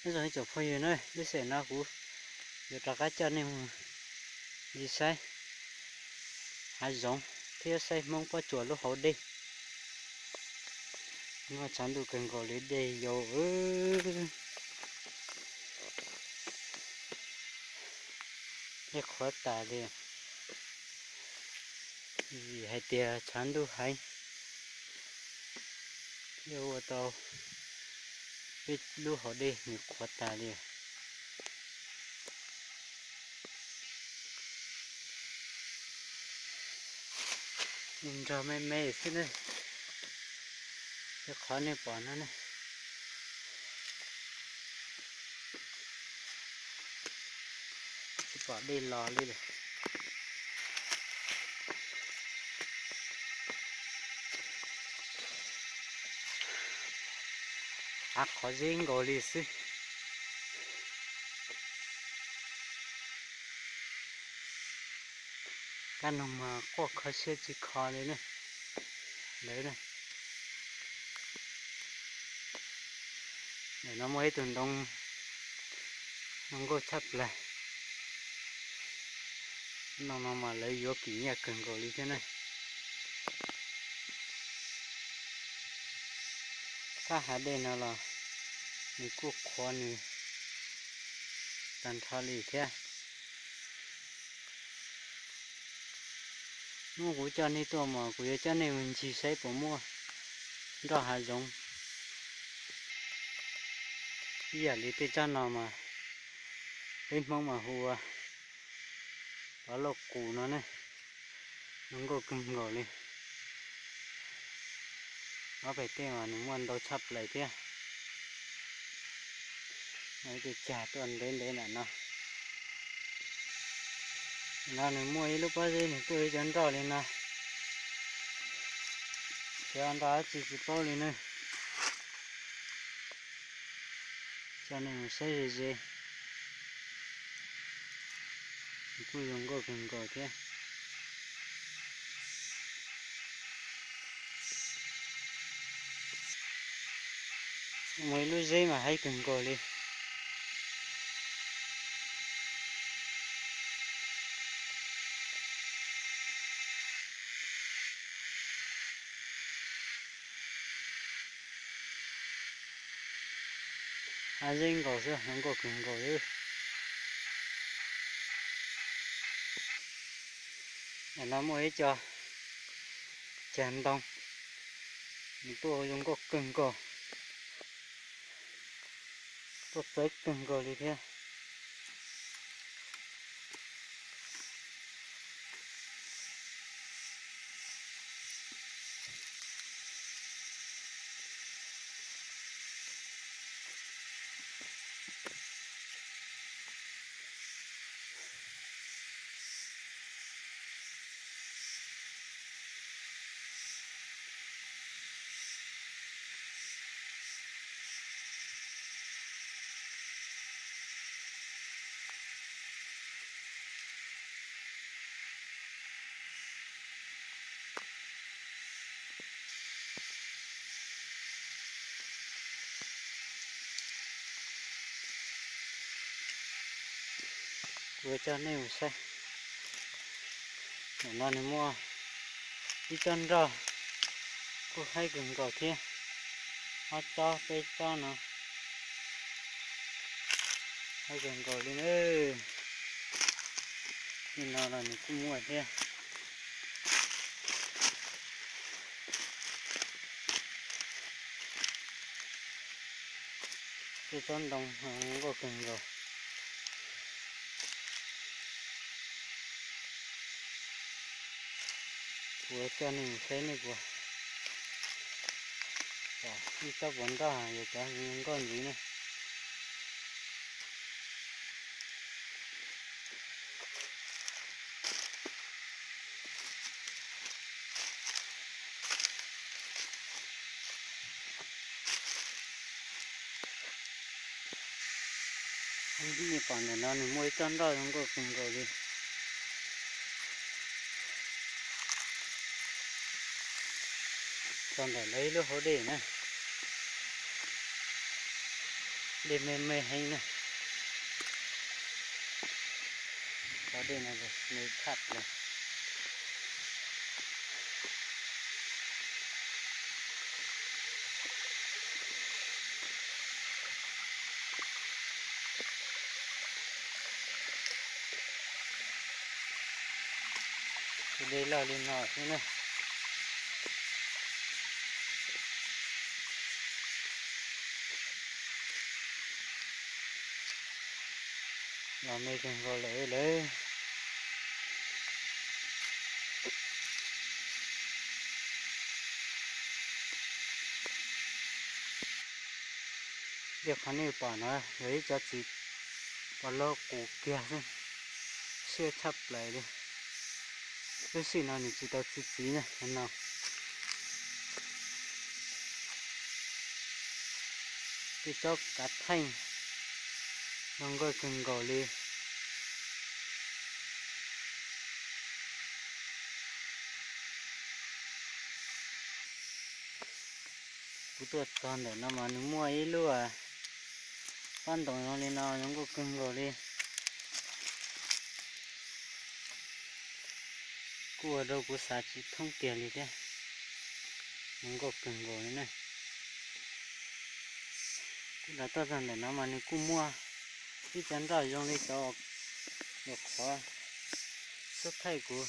Nyob zoo ib tsoom phooj ywg na, lub sij hawm no kuv yuav rov qab coj nej mus ncig saib hav zoov thiab saib Hmoob pob tsuas lub hauv dej. Noj tshav ntuj kawg nkaus li, dej yau, dej qhuav tas li. Vim hais tias tshav ntuj heev, thiaj ua tau peb lub hauv dej nws qhuav tas li. Nrog me me xwb ne, tej qhov nej pom no ne, tsis pom dej los li lawm. Av qhov zeb nkaus li xwb. Kab noog mas quaj kho siab tsis kho li ne. Lawv ne, ntawm no muaj ib tug ntoo zoo nkauj tshaj plaws. Ntoo no mas lawv yuav kim nyiaj kawg nkaus li thiab ne. Sab hav dej no los nws kuj qhuav nws tag nrho li thiab. Hnub kuv coj nej tuaj mas kuv yuav coj nej mus ncig saib puas muaj nroj hav zoov ib yam li tej tsob no mas peb Hmoob mas hu ua pov lauj qus no ne, zoo nkauj kawg nkaus li. Ob pem tej mas nws muaj ntau tshaj plaws thiab. Muaj ib tug cag tuaj ntev ntev nram no. No nws muaj ib lub pob zeb nws tuaj ib cov nroj li no. Cov nroj dab tsi tsis paub li ne. Coj nej mus saib ze ze. Nws kuj zoo nkauj kawg nkaus thiab. Muaj ib lub zeb mas haib kawg nkaus li. Haib zeb nkaus xwb, zoo nkauj kawg nkaus li. Ntawm no muaj ib co cag ntoo, nws tuaj zoo nkauj kawg nkaus, tuaj txawv kawg nkaus li thiab. Kuv coj nej mus saib. Ntawm no nws muaj ib tsob nroj kuj haib kawg nkaus thiab. Ob tsob peb tsob no haib kawg nkaus li na. Tej no los nws kuj muaj thiab. Tej tsob ntoo zoo nkauj kawg nkaus. Kuv coj nej mus saib nej puas, ib tsob puas nroj, yog cov zoo nkauj ntxiv ne. Nej pom ntawm no nws muaj ib tsob nroj zoo nkauj kawg nkaus li. Txog ntawm lawv ib lub hauv dej na. Dej me me heev na. Cov dej no me tshaj plaws. Tus dej loj li no xwb na. Los me kawg nkaus lawm lawm. Ib qhov nej pom no yog ib cov txiv pos loj qus kiag xwb, siab tshaj plaws li. Lub sij no nws tsis tau txi txiv na no. Tej tsob kav theej zoo nkauj kawg nkaus li. Kuv tuaj txog ntawm no mas nws muaj ib lub pab ntoos zoo li no zoo nkauj kawg nkaus li. Kuj ua rau kuv xav tsis thoob kiag li thiab. Zoo nkauj kawg nkaus li na. Kuv los tuaj txog ntawm no mas nws kuj muaj ib cov nroj zoo li cov uas qhuav xub thaij kuv